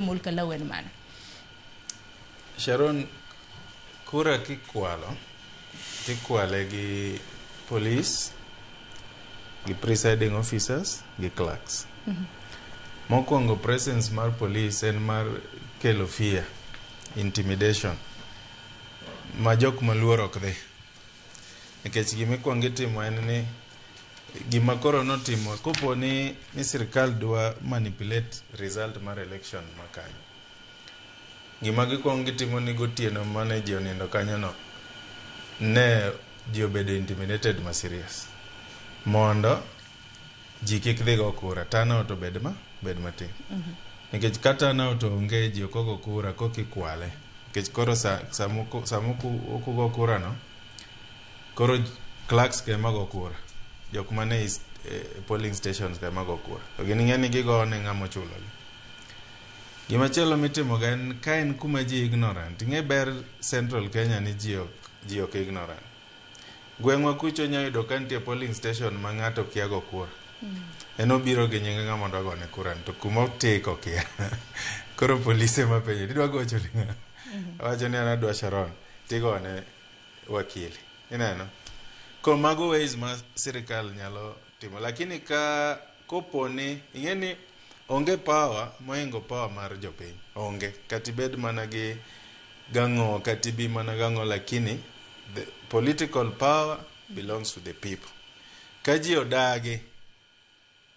Mol Kalau en mane? Sharon, kura kikwalo, tikwale gi police, gi presiding officers, gi clerks. Mokwongo, presence mar police en mar kelo fear, intimidation, ma jok maluor ok dhi. Nikech gimikwongo itimo en ni gima koro notimo kopo ni sirikal dwa manipulate result mar election makanyo. Gima gikwongo gitimo ni gotieno mane ji onindo kanyo no, ne ji obedo intimidated ma serious. Mondo ji kik dhi go kura, turnout obed ma bed matin. Nikech ka turnout onge, ji ok ogo kura koka ikwale. Nikech koro sama ok ugo kura no, koro clerks ka ema go kura. Jok mane polling stations ka ema go kura. To gin ing'e ni gigo ne ng'ama ochulogi. Gimachielo mitimo ga en ka en kuma ji ignorant. Ing'e ber Central Kenya ni ji ok ignorant. Gweng'wa kucho inya yudo ka nitie polling station ma ng'ato kia go kura. En obiro gi nying ng'ama odwa gone kura to kuma otik okia. Koro polise ema penje, "Idwa gocho ne ng'a?" Owacho ni an adwa Sharon, tigone wakili. Ineno? Koro mago ways ma sirikal nyalo timo. Lakini ka kopo ni ing'e ni onge power mohingo power mar jopiny. Onge. Kata ibed mana gi gang'o, kata ibi mana gang'o, lakini the political power belongs to the people. Ka ji odagi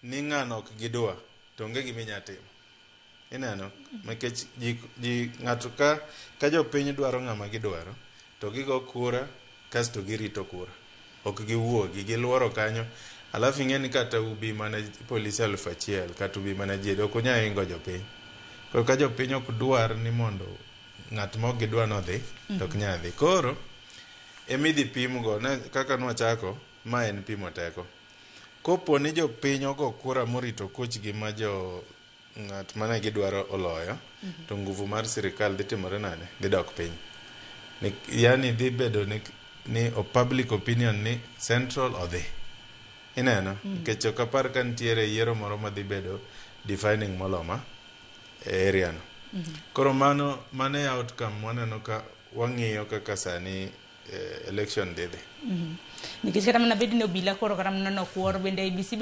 ni ng'ano ok gidwa, to onge gima inya timo. Ineno? Nikech ji ng'ato ka jopiny dwaro ng'ama gidwaro, to gigo kura kasto girito kura. Ok giwuogi, giluoro kanyo. Alafu ing'e ni kata ubi mana polise 1000, kata ubi mana ji, ok unyal hingo jopiny. Koro ka jopiny ok dwar ni mondo ng'at ma ok gidwa nodhi, to ok nyal dhi. Koro, emidhi pimgo, ne, kaka nwachako, ma en pimo teko. Kopo ni jopiny ogo kura morito kochgi ma jo ng'at mane gidwaro oloyo, to nguvu mar sirikal dhi timore nade? Dhi dok piny. Ni, yani dhi bedo ni o public opinion ni central odhi. Ineno? Nikech ok apar ka nitiere yiero moro madhi bedo defining moloma e area no. Koro mano e outcome waneno ka wang'iyo kaka sani election dhi dhi. Nikech kata mana bed ni obila koro kata mana nokwor bende IEBC.